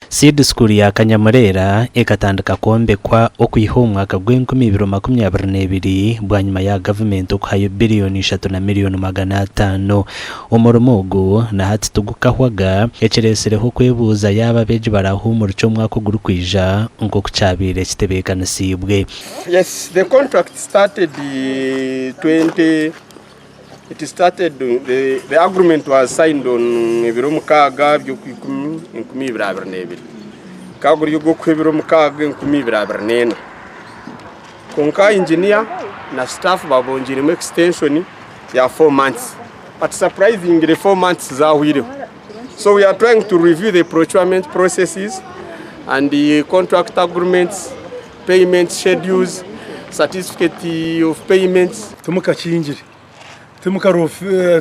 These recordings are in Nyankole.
Seed School ya Kanyamureera ekatandika kwombekwa okwiha omu mwaka gw'enkumi ibiri 22 bwanyima ya gavumenti okuhayo biriyoni ishatu na miriyoni 500. Omurimo ogu na hati tigukahwaga, ekireetsireho okwebuuza yaaba abeegi baraahuumurukye omwaka ogurikwija nk'oku kyabaire kitebeekanisiibwe. Yes, the contract started 20 it started the, the agreement was signed on ebiro mukaaga by'okwikumi 2022 gukaba guri ogw'okuha ebiro mukaaga 2024 kwonka engineer na staff babongyiremu extension ya 4 months but surprisingly 4 months zahwireho. So we are trying to review the procurement processes and the contract agreements, payment schedules, certificate of payments. Timukakingire, timuka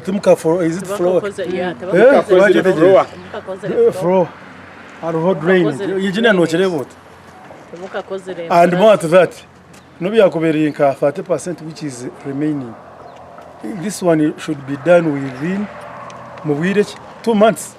timuka is it floor? Floor. Floor. Hariho drainage. Engineer nokireeba ota? And more to that, nobu yakuba eri nka 30% which is remaining, this one should be done within mu bwire ki? 2 months.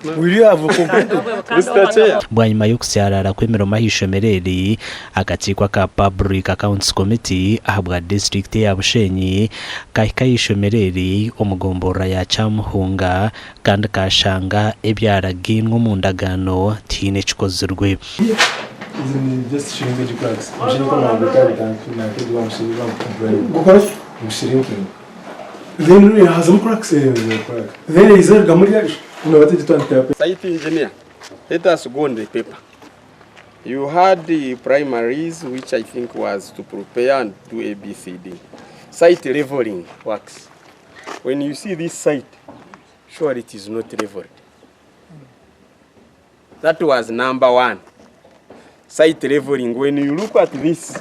Will you have completed? Mr. Chair. Bwanyima y'okusyaraara kw'emirimo aha ishomero eri, akakiiko aka Public Accounts Committee ahabwa disiturikiti eya Bushenyi kahika aha ishomero eri omu gomborora ya Kyamuhunga kandi kashanga ebyaragainwe omu ndagaano tihaine ekikozirwe. Site engineer, let us go on the paper. You had the primaries which I think was to prepare and do ABCD. Site leveling works. When you see this site, surely it is not leveled. That was number one. Site leveling. When you look at this,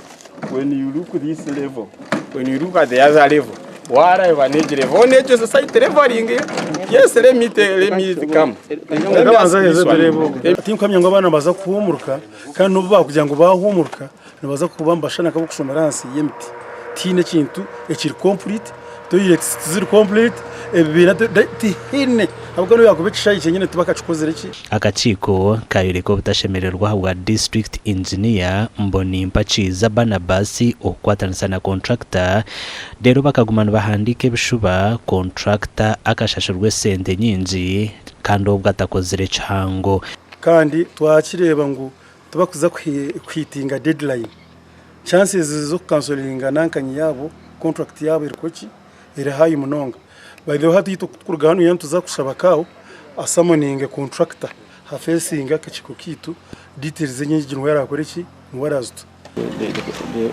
when you look this level, when you look at the other level, whatever nature level, nature site leveling. Yes, let me let me come. Let me ask this one. Tinkuhamya ngu abaana nibaza kuhuumuruka kandi n'obu baakugira ngu baahuumuruka nibaza kuba nibashushana nk'abarikushomera ahansi y'emiti. Tihaine ekintu ekiri complete, toilets tiziri complete, ebibiina tihaine ahabw'okuba n'obu yaakuba ekishaayi kyenyine tibakakikozire ki. Akakiiko kayoreka obutashemererwa ahabwa District Engineer Mbonimpa Kiiza Barnabas okukwatanisa na contractor reero bakaguma nibahandiika ebishuba contractor akashashurwa esente nyingi kandi obwo atakozire kihango. Kandi twakireeba ngu tibakuza kuhitinga deadline, chances z'okukansoringa nankanyi yaabo, contract yaabo erikuba ki? Eri high munonga. By the way hati itwe kuturuga hanu nituza kushaba CAO asamoninge contractor afesinge akakiiko kaitu details enyingi niwe arakore ki? Niwe arazituha.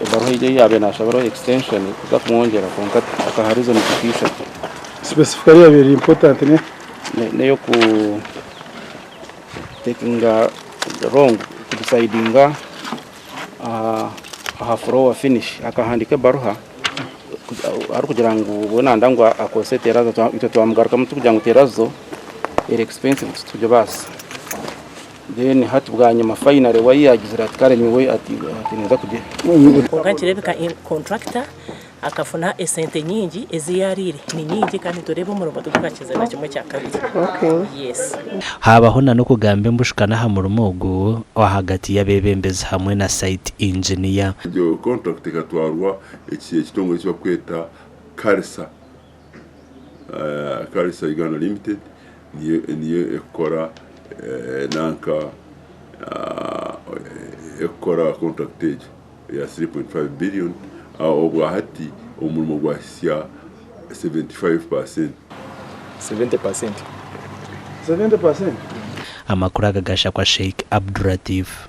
Ebaruha egyo ei yaabaire naashabiraho extension kuza kumwongyera kwonka akaha reason zikishatu. Specifically eyabaire eri important neeha? N'ey'oku takinga wrong kudecidinga aha floor finish. Akahandiika ebaruha arikugira ngu we nayenda ngu akozese terazo itwe twamugarukamu turikugira ngu terazo eri expensive titugibaasa. Then hati bwanyima finally we yagizire ati kare nyowe ati ninza kugira. Kwonka nikireebeka contractor akafuna esente nyingi ezi yaariire ni nyingi kandi nitureeba omurimo tigukakize na kimwe kya kabiri. Yes. Haabaho na n'okugamba embushukano aha murimo ogu ahagati y'abeebembezi hamwe na site engineer. Egyo contract ekatwarwa ekitongore eki barikweta Karisa, Karisa Uganda Limited niyo erikukora nanka erikukora contract egyo eya 3.5 billion obwahati omurimo gwahitsya 75%. 70%. 70%? Amakuru aga gashakwa Sheikh Abduratif.